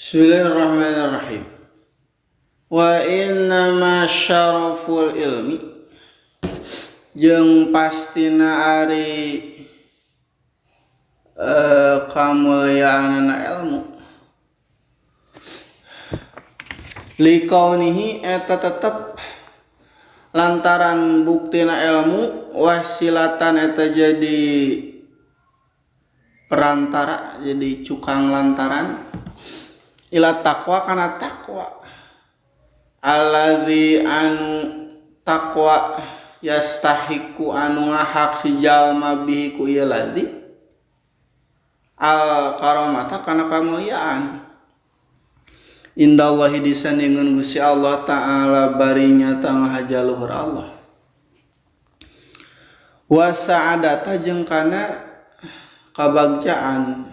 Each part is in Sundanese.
Bismillahirrahmanirrahim. Wa innama syaraful ilmi jeung pastina ari kamulyaanana ilmu likaunihi eta tetep lantaran buktina ilmu wasilatan eta jadi perantara, jadi cukang lantaran ila taqwa kana taqwa alladzi anu taqwa yastahiku anu ngahak si jalma bihi ku ieu ladzi al karamata kana kamuliaan indallahi disandingan Gusti Allah Ta'ala barinya tanghaja luhur Allah wa sa'adata jeung kana kabagjaan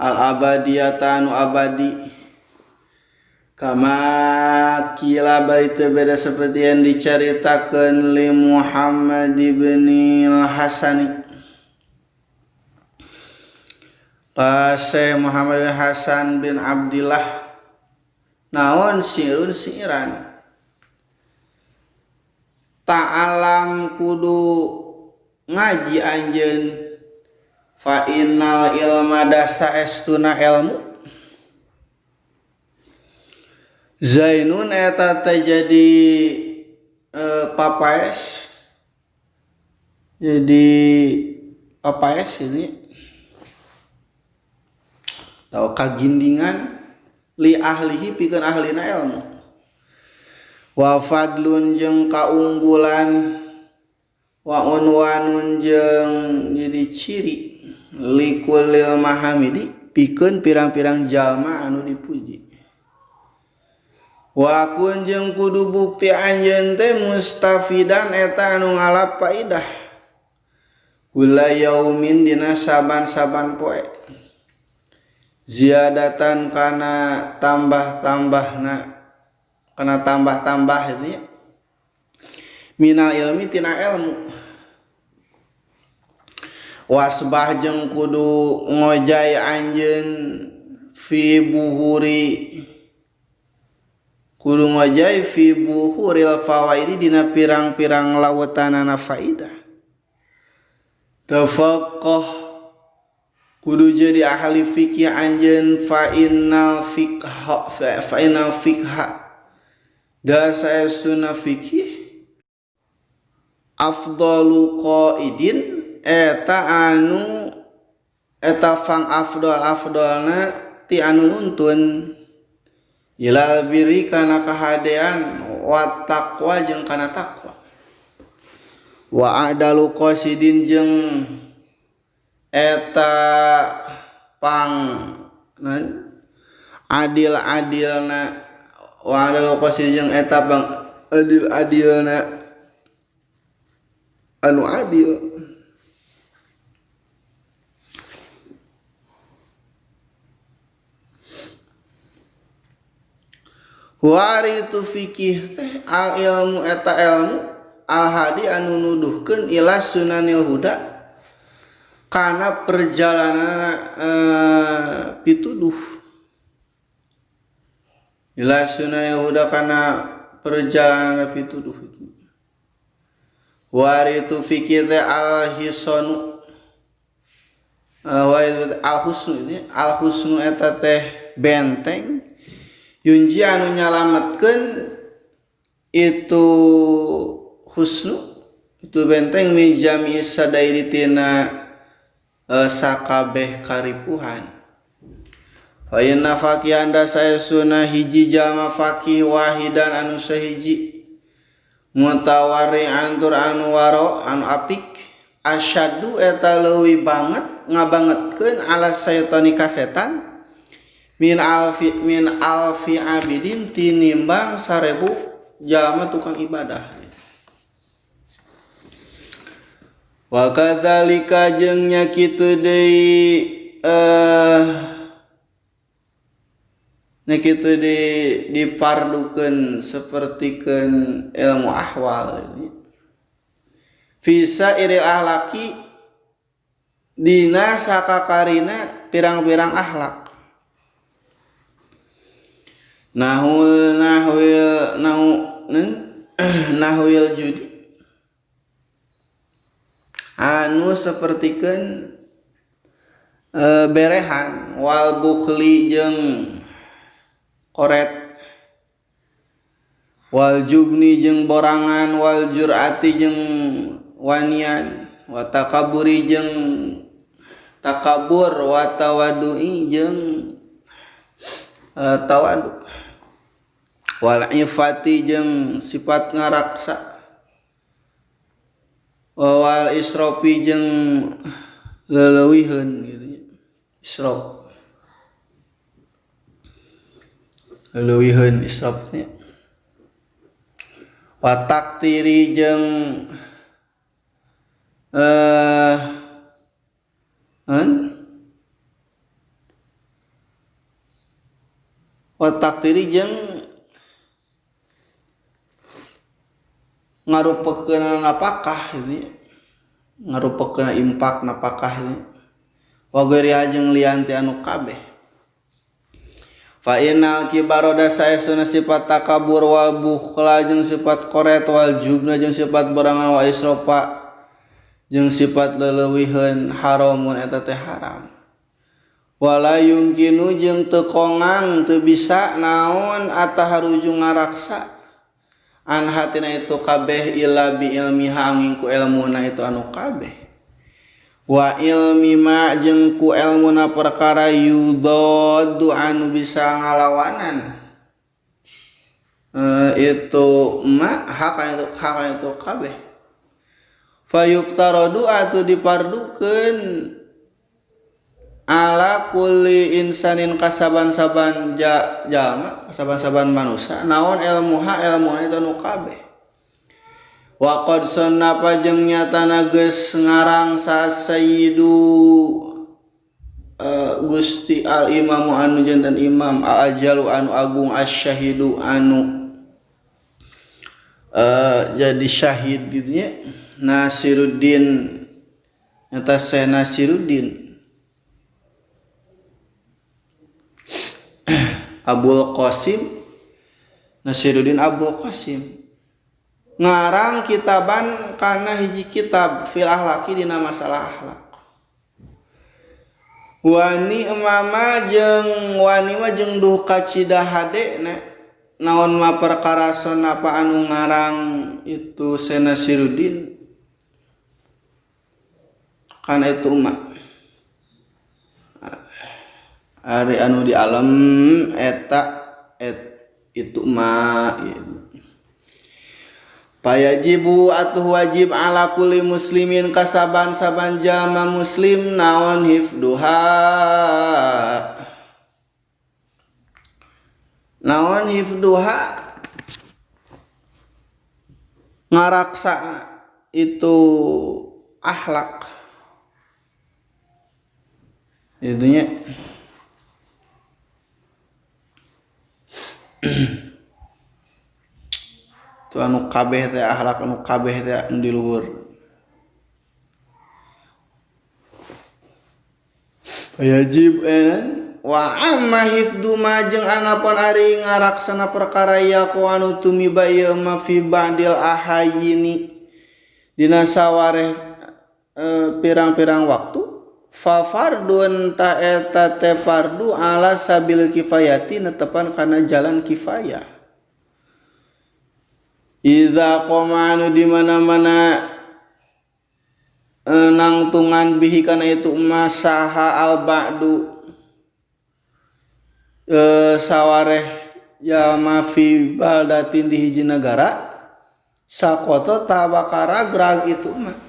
al abadiyata anu abadi kama kila bari teu beda seperti yang dicaritakeun li Muhammad ibn Hasani Paseh Muhammad bin Hasan bin Abdillah naon sirun siiran ta'alam kudu ngaji anjeun fa innal ilma dasaestuna ilmu zainun eta teh jadi papaes jadi papaes ini atau kagindingan li ahlihi pikeun ahlina ilmu wa fadlun jeung kaunggulan wa unwanun jeung jadi ciri likulil mahamidi pikeun pirang-pirang jalma anu dipuji wa kun jeung kudu bukti anjeun teh mustafidan eta anu ngalap faidah kula yaumin dina saban-saban poe ziyadatan kana tambah-tambahna kana tambah-tambah itu ya minal ilmi tina ilmu wasbah jeung kudu ngojay anjeun fi buhuri kudu ngojay fi buhuril fawaidi dina pirang-pirang lautanana faidah tafaqqah kudu jadi ahli fikih anjeun fa innal fiqha fa innal fiqha da saestuna fikih afdalu qaidin eta anu eta fang afdal afdalna ti anu nuntun ilal birri kana kahadean wa taqwa jeung kana taqwa wa adalu qasidin jeung eta pang adil-adilna wa adalu qasidin jeung eta pang adil-adilna anu adil wari tu fikih teh al ilmu eta ilmu al hadi anu nuduhkeun ila sunanil huda kana perjalanan pituduh ila sunanil huda kana perjalanan pituduh wari tu fikih teh al hisanu al husnu ini al husnu eta teh benteng yunji anu nyalametkeun itu husnu itu benteng min jami'i sadaidi tina sakabeh karipuhan fa inna faqihan da saesuna hiji jalma faqih wahidan anu sahiji mutawarri antur anu waro anu apik asyadu eta leuwih banget ngabangetkeun ala saitani ka setan min alfi abidin tinimbang 1000 jalma tukang ibadah wa kadzalika jeung nya kitu deui nya kitu deui dipardukeun sapertikeun ilmu ahwal fi sairil ahlaki dina sakakarina pirang-pirang akhlak. Nahul nahwil nahwil judi anu sapertikeun berehan wal bukhli jeung koret wal jubni jeung borangan wal jur'ati jeung wanian wa takaburi jeung takabur wa tawadui jeung tawadu wal ifati jeung sifat ngaraksa wal israfi jeung leleuwiheun gitu nya israf leleuwiheun israf nya wa taktiri jeung wa taktiri jeung ngarupekeun napakah ini ngarupekeun impak napakah ini wa ghairi jeung lian ti anu kabeh fa innal kibaro da saesuna sifat takabur wal bukhla jeung sifat koret wal jubna jeung sifat borangan wa israfa jeung sifat leleuwiheun haramun eta teh haram wala yumkinu jeung teu kongang teu bisa naon ataharuju ngaraksa an hatina itu kabeh illa bi ilmiha angin ku elmuna itu anu kabeh wa ilmi ma jeung ku elmuna perkara yudaddu anu bisa ngalawanan itu ma hak itu kabeh fayuftaradu atuh dipardukeun ala kulli insanin kasaban-saban jalma kasaban-saban manusia naon ilmuha ilmuna itu nu kabeh wa qad sannafa jeung nyatana geus ngarang sa sayyidu Gusti al imamu anu janten imam al ajalu anu agung asyahidu anu jadi syahid gitu nya Nasiruddin nyata Syekh Nasiruddin Abul Qasim Nasiruddin Abul Qasim ngarang kitaban kana hiji kitab fil akhlaqi dina masalah akhlak wani mama jeung wani mah jeung duh kacida hade na naon ma perkara sonapa anu ngarang itu Syekh Nasiruddin kana itu mah ari anu di alam eta itu ma payajibu atuh wajib ala kulli muslimin kasaban-saban jalma muslim naon hifduha naon hifduha ngaraksa itu akhlak itunya tu anu kabeh teh akhlak anu kabeh teh anu di luhur wajib wa amma hifdu ma jeung anapun ari ngaraksana perkara yaqu anu tumiba ieu ma fi ba'dil ahayini dina sawareh pirang-pirang waktu fa fardun ta eta teh fardu ala sabil kifayati netepan kana jalan kifayah idza qoma anu di mana-mana nangtungan bihi kana itu masaha al ba'du sawareh jalma fi baldatin di hiji negara sakoto tabakara grag itu mah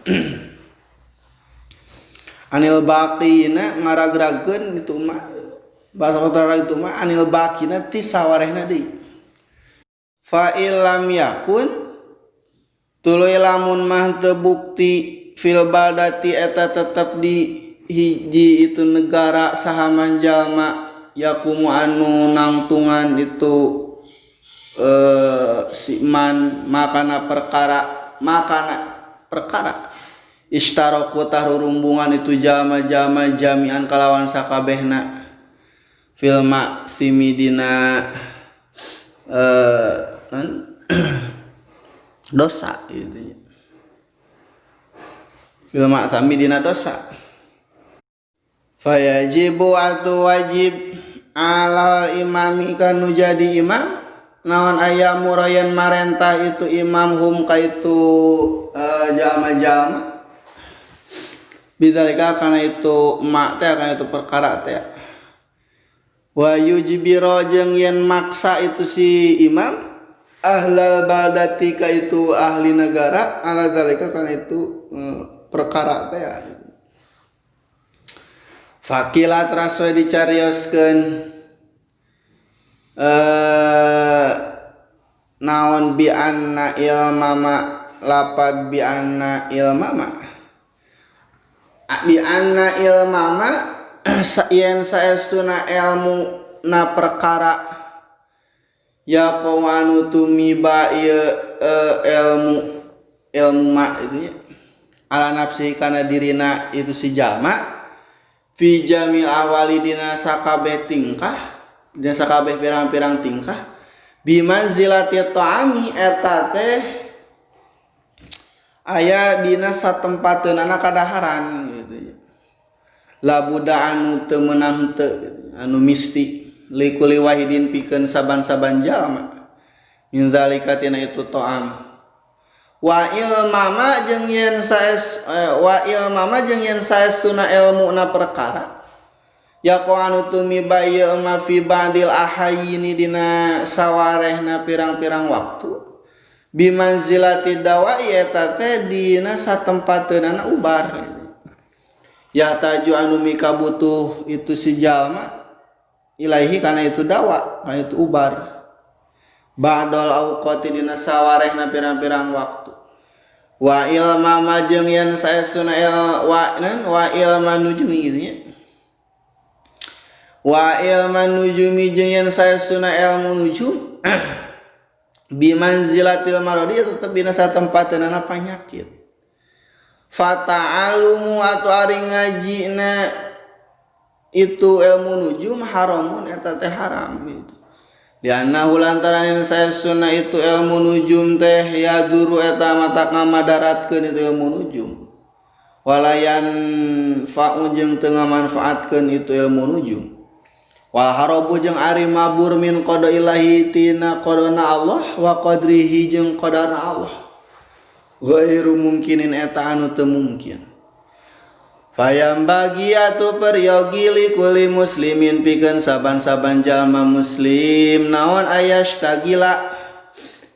anil baqina ngaragrageun itu mah bahasa kota itu mah anil baqina ti sawarehna deui fa illam yakun tuluy lamun mah teu bukti fil baldati eta tetep di hiji itu negara sahaman jalma yakumu anu nangtungan itu si man makana perkara istaroku tarurumbungan itu jalma-jalma jami'an kalawan sakabehna fil ma'simidina dosa gitu nya. Fil ma'thami dina dosa. Fayajibu atu wajib alal imami kanu jadi imam naon aya murayan marentah itu imam hum ka itu jalma-jalma bidzalika kana itu ma teh kana itu perkara teh wa yujbiro jeung yen maksa itu si imam ahlal baldati ka itu ahli negara ala dzalika kana itu perkara teh. Fakila trasoy dicarioskeun naon bi anna ilmama lapad bi anna ilmama bi anna ilmama yen saestuna ilmu na perkara ya qawanu tumiba ieu ilmu ilmu ma itu nya ala nafsi kana dirina itu si jalma fi jamil awali dina sakabeh tingkah dina sakabeh pirang-pirang tingkah bimanzilati ta'ami eta teh aya dina satempateunana kadaharan gitu. Labuda anu teu meunang teu anu misti likuli wahidin pikeun saban-saban jalma min zalika tina itu ta'am wa ilmama jeung yen saes wa ilmama jeung yen saestuna ilmu na perkara ya anu tumiba ieu ma fi ba'dil ahayini dina sawarehna pirang-pirang waktu bimanzilati dawa eta teh dina satempateunana ubar ya taju anu mika butuh itu si jalma ilaihi kana itu dawa kana itu ubar ba'dal auqati dina sawarehna pirang-pirang waktu wa ilma majeng yen saestuna wa nan wa ilma nujumi gitu nya wa ilma nujumi jeung yen saestuna ilmu nujum bimanzilatil maradi tetep dina satempateunana panyakit fata'alumu atau ari ngajina itu ilmu nujum haramun eta teh haram gitu. Dianahu lantaran saestuna itu ilmu nujum teh ya duru eta mata ngamadaratkeun itu ilmu nujum walayan fa'u jeung teu ngamanfaatkeun itu ilmu nujum wal harabu jeung ari mabur min qadaillahi tina qadana Allah wa qadrihi jeung qadarna Allah ghairu mungkinin eta anu teu mungkin. Fayam bagi atuh peryogi likuli muslimin pikeun saban-saban jalma muslim naon ayastagila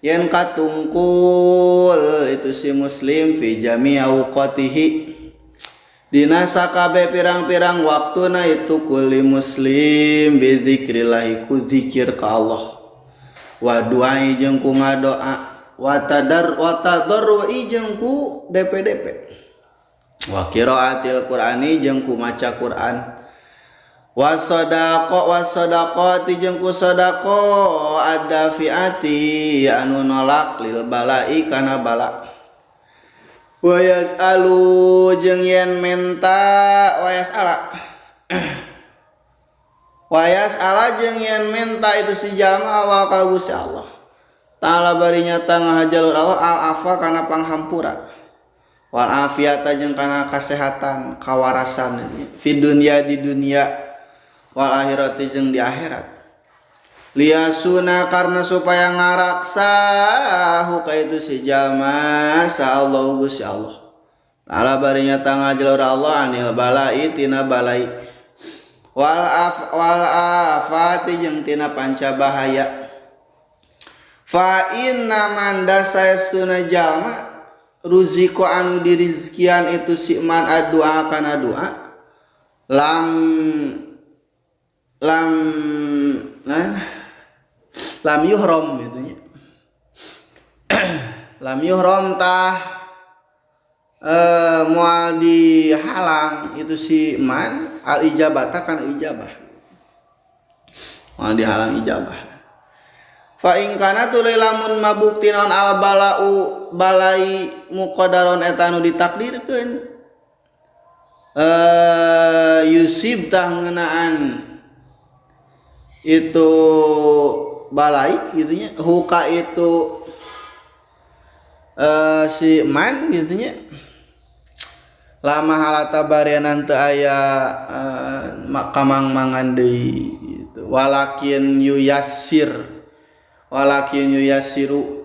yen katungkul itu si muslim fi jami auqatihi dina sakabe pirang-pirang waktuna itu kuli muslim bi dzikrillah ku zikir ka Allah wa duai jeung ku ngadoa wa tadar wa tadarrui jeung ku DPDP wa qiraatil qur'ani jeung ku maca Qur'an wa sadaqa wa sadaqati jeung ku sedekah adafiati anu nolak lil balai kana bala wa yasalu jeung yen menta wa yasala wa yasala jeung yen menta itu si jalma Allah ka Gusti Allah ta'ala bari nyata ngahajalur Allah al afa kana panghampura wal afiata jeung kana kasehatan kawarasan fi dunya di dunya wal akhirati jeung di akhirat liyasuna karena supaya ngaraksa ka itu si jalma sa Allah Gusti Allah ta'ala bari nyata ngajalur Allah anil balai tina balai wal af wal afati jeung tina panca bahaya fa inna man dasaestuna jalma ruziko anu dirizkian itu si man addu'a kana doa lam lam nah, lam yuhram gitu nya lam yuhram tah moal dihalang itu si man al ijabata kana ijabah moal dihalang ijabah. Fa in kana tuluy lamun mabukti naon al bala'u balai muqaddaron eta anu ditakdirkeun yusib tah ngeunaan itu balai gitu nya huka itu si man gitu nya lama halata barenan teu aya kamang-mangan deui gitu. Walakin yuyassiru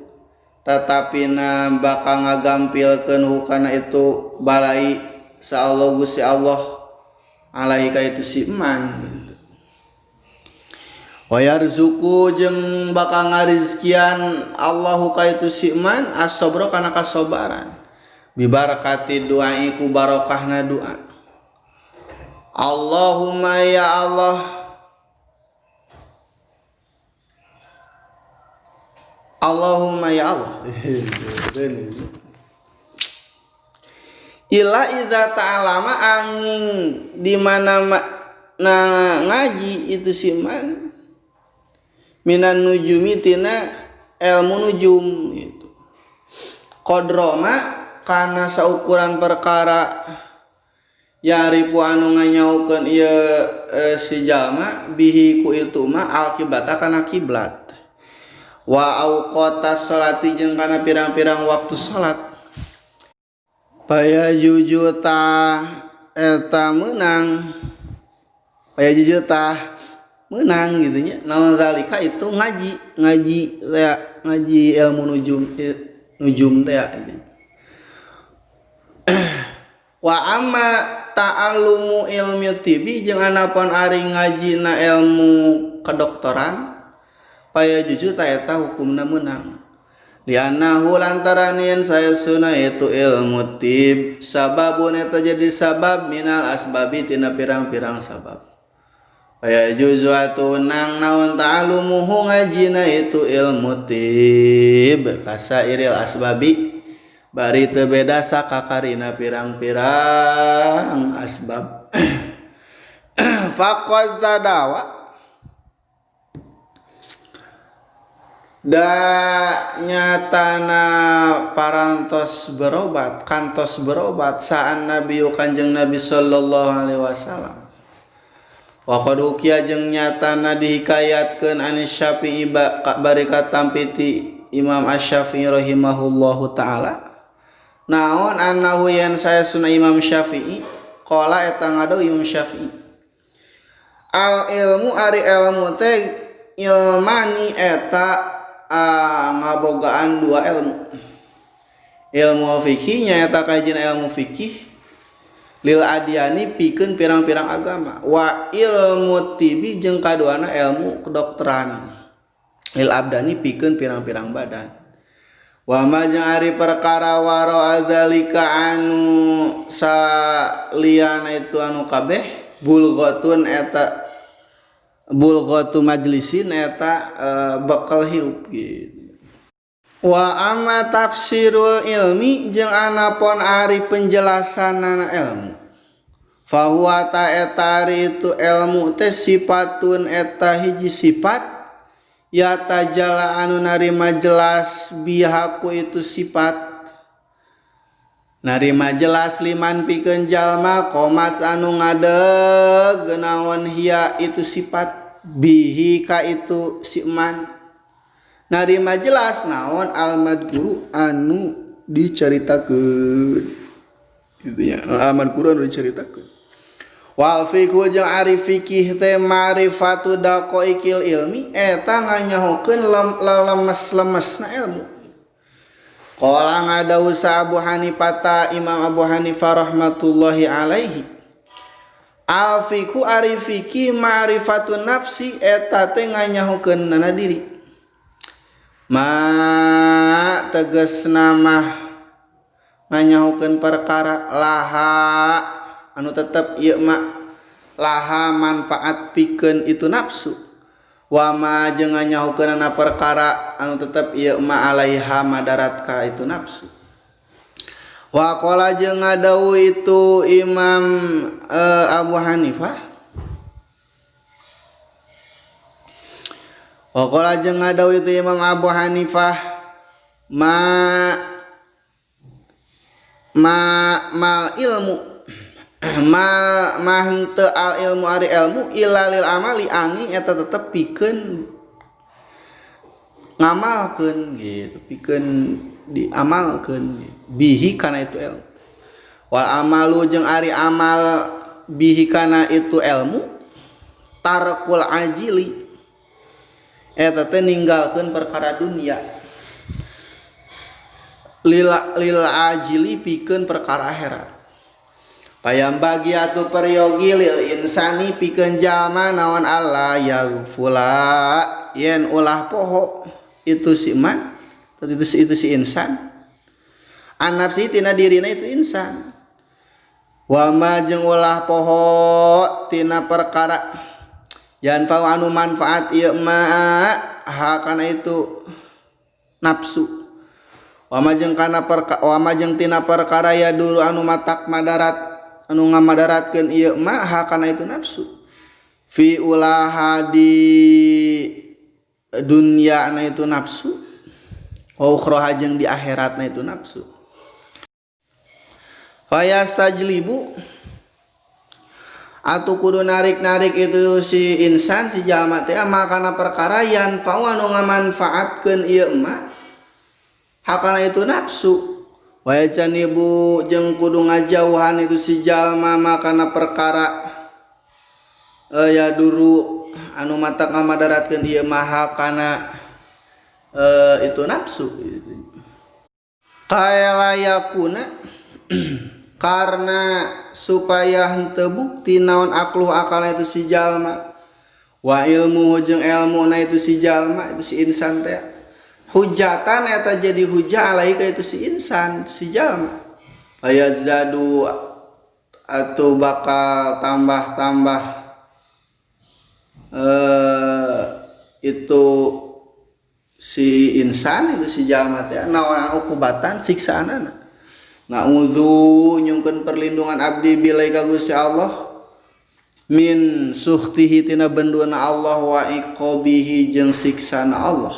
tetapi na bakal ngagampilkeun hukana itu balai sa Allah Gusti Allah alaihi ka itu si man gitu. Wa yarzuqu jeung bakal ngarizkian Allahu ka itu si man as-sabra kana kasabaran bi barakati du'ai ku barokahna doa. Allahumma ya Allah, Allahumma ya Allah. Ila idza ta'alama angin di mana na ngaji itu si man minan nujumi tina ilmu nujum gitu. Qadroma kana saukuran perkara yaripu anu nganyaukeun ieu si jalma bihi ku itu ma alqiblata kana kiblat wa auqata sholati jeung kana pirang-pirang waktu salat. Paya jujuta eta meunang, paya jujuta meunang gitu nya. Naon zalika itu ngaji teh, ngaji ilmu nujum teh. Wa amma ta'allumu ilmi tibi jeung anapun ari ngajina ilmu kedokteran paya jujur ta eta hukumna meunang. Li'annahu lantaran yen saesuna itu ilmu tib sababun eta jadi sabab minal asbabi tina pirang-pirang sabab. Paya juzu atu nang naon ta'alumuhu ngajina itu ilmu tib kasairil asbabi bari teu beda sakakarina pirang-pirang asbab. Faqad tadawa da nyatana parantos berobat kantos berobat saan nabi kanjeng Nabi sallallahu alaihi wasallam. Wa qad ukiya jeung nyatana dihikayatkeun anis Syafi'i bari katampi ti Imam Asy-Syafi'i rahimahullahu taala. Naon annahu yen saesuna Imam Syafi'i qala eta ngado Imam Syafi'i al ilmu ari ilmu teh ilmani eta ngabogaan dua ilmu. Ilmu fikihnya eta kajina ilmu fikih lil adyani pikeun pirang-pirang agama wa ilmu tibi jeung kaduana ilmu kedokteran lil abdani pikeun pirang-pirang badan. Wa ma jeung ari perkara waro adzalika anu saliyana itu anu kabeh bulghatun eta bulghatu majlisin eta bekal hirup gitu. Wa amma tafsirul ilmi jeung anapun ari penjelasanana ilmu fahuwa ta eta ari itu ilmu teh sifatun eta hiji sifat ya tajala anu narima jelas bihaku itu sifat narima jelas liman pikeun jalma qomat anu ngadeg naon hia itu sifat bihi ka itu siman narima jelas naon almadguru anu dicaritakeun gitu ya, almadguru anu dicaritakeun. Wal fiqhu jeung ari fikih teh ma'rifatu daqaiqil ilmi eta nganyahokeun lelemes-lemesna ilmu. Qala ngadau sa Abu Hanifah ta Imam Abu Hanifah rahmatullahi alaihi al fiqhu ari fikih ma'rifatun nafsi eta teh nganyahokeunana diri. Ma tegasna mah nganyahokeun perkara laha anu tetep ieu ma laha manfaat pikeun itu nafsu wa ma jeung nganyahokeunana perkara anu tetep ieu ma alaiha madarat ka itu nafsu. Wa qala jeung ngadau itu Imam Abu Hanifah wa qala jeung ngadau itu Imam Abu Hanifah ma mal ilmu ma henteu al ilmu ari ilmu illa lil amali angin eta tetep pikeun ngamalkeun gitu pikeun diamalkeun bihi kana itu ilmu wal amalu jeung ari amal bihi kana itu ilmu tarkul ajili eta teh ninggalkeun perkara dunia lil ajili pikeun perkara akhirat. Payam bagi atuh peryogi lil insani pikeun jalma naon Allah yaghfula yen ulah poho itu si man itu si insan an nafsi tina dirina itu insan wa ma jeung ulah poho tina perkara yanfa'u anu manfaat ieu ma ha kana itu nafsu wa ma jeung kana perkara wa ma jeung tina perkara ya duru anu matak madarat anu ngamadaratkeun ieu ma ha kana itu nafsu fi ulaha di dunya na itu nafsu wa ukhraha jeung di akhiratna itu nafsu fayastajlibu atuh kudu narik-narik itu si insan si jalma teh makana perkara yanfa'u anu ngamanfaatkeun ieu ma hakana itu nafsu wa yajanibu jeung kudu ngajauhan itu si jalma makana perkara ya duru anu matak ngamadaratkeun ieu maha kana itu nafsu kaya yakuna karena supaya henteu bukti naon akluh akalna itu si jalma wa ilmu jeung ilmuna itu si jalma itu si insan teh hujatan eta jadi hujah alaika itu si insan si jalma ayazdadu atau bakal tambah-tambah itu si insan itu si jalma teh naon ukubatan siksaanana na'udzu nyungkeun perlindungan abdi bilai ka Gusti Allah min suhtihi tina benduna Allah wa iqabihi jeung siksana Allah.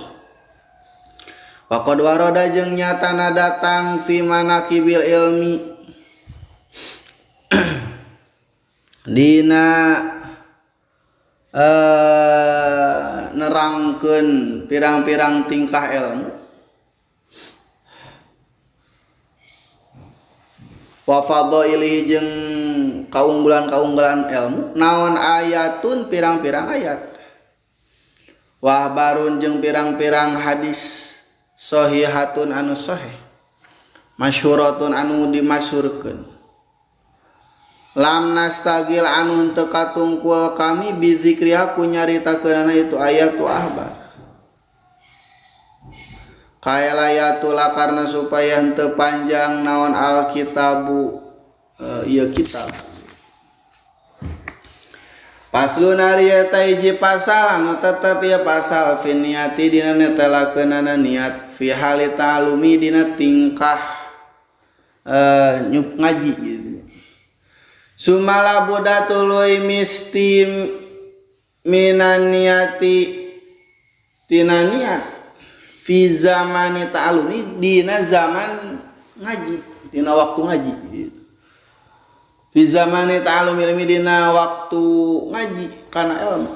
Wa qad warada jeung nyatana datang fi manaqibil ilmi dina nerangkeun pirang-pirang tingkah ilmu wa fadhailihi jeung kaunggulan-kaunggulan ilmu naon ayatun pirang-pirang ayat wa barun jeung pirang-pirang hadis sahihatun anu sahih masyhuratun anu dimasyhurkeun lam nastagil anu teu katungkul kami bizikriha ku nyaritakeunana itu ayat wa ahbar kaya layatula karena supaya henteu panjang naon alkitabu ieu kitab. Paslun ari eta hiji pasal anu tetep ieu pasal fi niati dina netelakeunana niat fi hali ta'alumi dina tingkah nyup ngaji gitu. Sumala buddha tuluy misti minan niati tina niat fi zamani ta'alumi dina zaman ngaji dina waktu ngaji gitu. Fi zamani ta'alumi ilmi dina waktu ngaji kana ilmu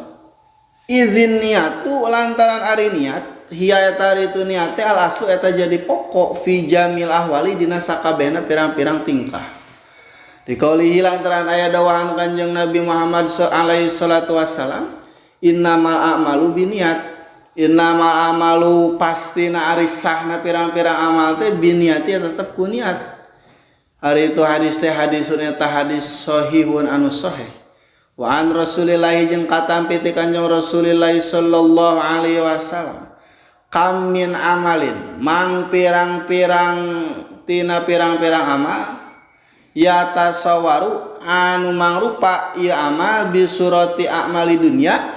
izin niatu lantaran ari niat hiya eta ari itu niat teh al aslu eta jadi pokok fi jamil ahwali dina sakabehna pirang-pirang tingkah dikaulihi lantaran aya dawahan Kanjeng Nabi Muhammad alaihi salatu wassalam innamal a'malu binniyat innamal amalu pastina ari sahna pirang-pirang amal teh biniati tetep ku niat. Ari itu hadis teh hadisun eta hadis sahihun anu sahih. Wa an Rasulillahi jeung katampi ti Kanjeng Rasulillah sallallahu alaihi wasallam. Kam min amalin mang pirang-pirang tina pirang-pirang amal ya tasawaru anu mangrupa ieu amal bi surati amali dunya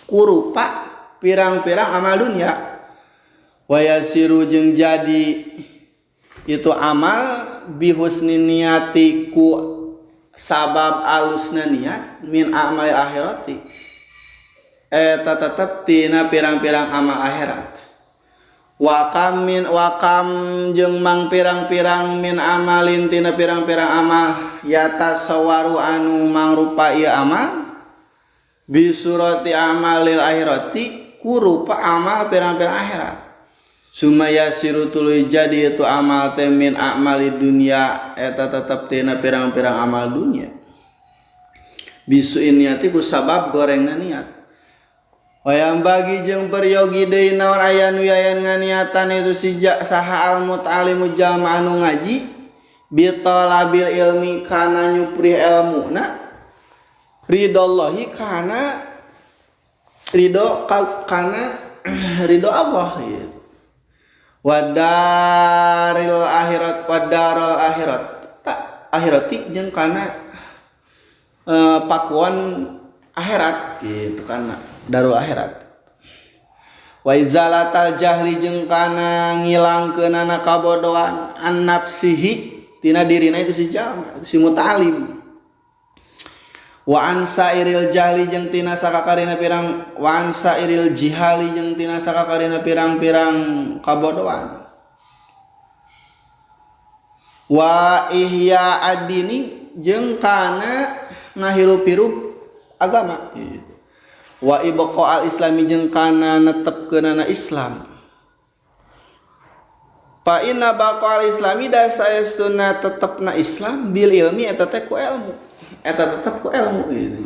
kurupa pirang-pirang amal dunia wayasiru jeung jadi itu amal bihusni niati ku sabab alusna niat min amal akhirati eta tetep tina pirang-pirang amal akhirat wakam min wakam jeung mang pirang-pirang min amalin tina pirang-pirang amal yatasawaru anu mangrupa ieu amal bisurati amalil akhirati ku rupa amal pirang-pirang akhirat. Sumaya siru tuluy jadi itu amal teh min a'mali dunya eta tetep tina pirang-pirang amal dunya. Bisuin niati ku sabab gorengna niat. Wayang bagi jeung peryogi deui naon aya nu yayan nganiatan itu sijak saha al muta'alimu jalma anu ngaji bitalabil ilmi kana nyuprih ilmuna ridallahi kana ridho kana ridho Allah gitu. Wadaril akhirat wadarul akhirat tak akhirati jeung kana pakuan akhirat gitu kana darul akhirat. Wa izalatal jahli jeung kana ngilangkeunana kabodohan an nafsihi tina dirina itu si jalma si muta'alim. Wa an sairil jahli jeung tina sakakarina pirang wa an sairil jihali jeung tina sakakarina pirang-pirang kabodohan. Wa ihya ad-dini jeung kana ngahirup-hirup agama gitu. Wa ibqa al-islami jeung kana netepkeunana Islam. Fa inna baqa al-islami da saestuna tetepna Islam bil ilmi eta teh ku ilmu. Eta tetep ku ilmu gitu.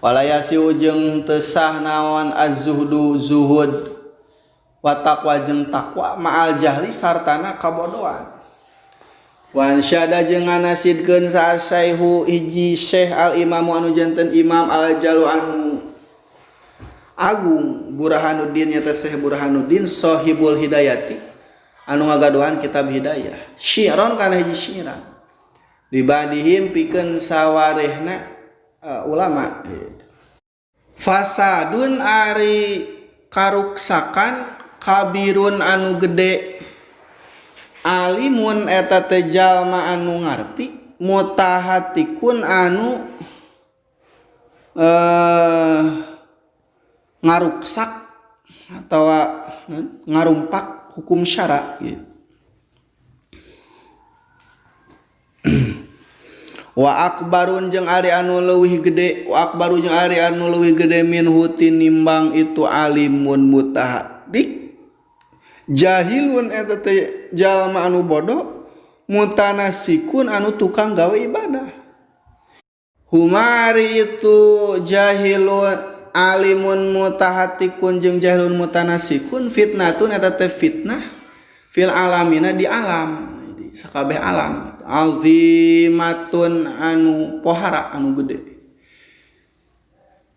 Walayasiu jeung teu sah naon az-zuhdu zuhud wa taqwa jeung taqwa ma'al jahli sartana kabodohan. Wa ansyada jeung nganasidkeun saha syaihu hiji syekh al imamu anu janten imam al jalu anu agung Burhanuddin nyata Syekh Burhanuddin sahibul hidayati anu ngagaduhan kitab hidayah syi'ron kana hiji syi'ran dibadihim pikeun sawarehna ulama gitu. Fasadun ari karuksakan kabirun anu gede alimun eta teh jalma anu ngarti mutahatikun anu ngaruksak atau ngarumpak hukum syara gitu. Wa akbarun jeung ari anu leuwih gede wa akbaru jeung ari anu leuwih gede min hutin nimbang itu alimun mutahadik jahilun eta teh jalma anu bodoh mutanasikun anu tukang gawe ibadah. Humari itu jahilun alimun mutahatikun jeung jahilun mutanasikun fitnatun eta teh fitnah fil alamina di alam di sakabeh alam azimatun anu pohara anu gede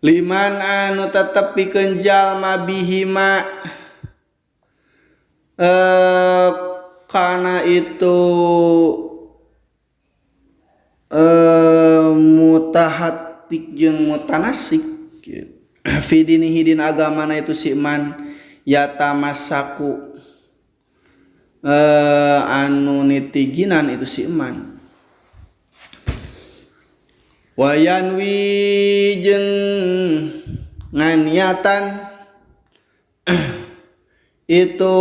liman anu tetep pikeun jalma bihima kana itu mutahatik jeung mutanasik gitu. Fi dinihi din agamana itu si man yatamasaku anu nitiginan itu si iman. Wayanwi jeung nganiatan itu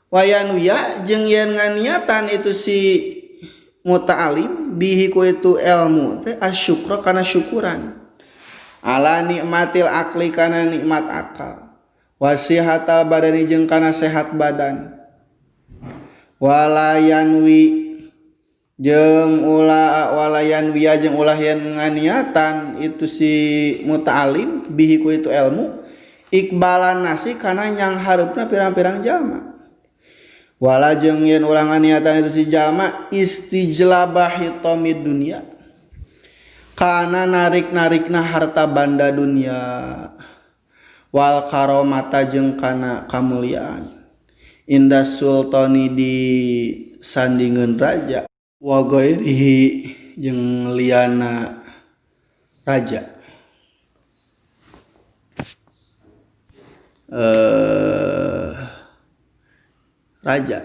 wayanwiya jeung yen nganiatan itu si muta'alim bihi ku itu ilmu teh asyukra kana syukuran ala nikmatil akli kana nikmat akal wasihatal badani jeung kana sehat badan walayanwi jeung ulah walayan wiya jeung ulah yen nganiatan itu si muta'alim bihi ku itu ilmu ikbalan nasi kana nyang hareupna pirang-pirang jalma wala jeung yen ulah nganiatan itu si jalma istijlabah hitamid dunya kana narik-narikna harta banda dunia wal karomata jeung kana kamuliaan inda sultani di sandingeun raja wa ghairihi jeung liana raja. Raja.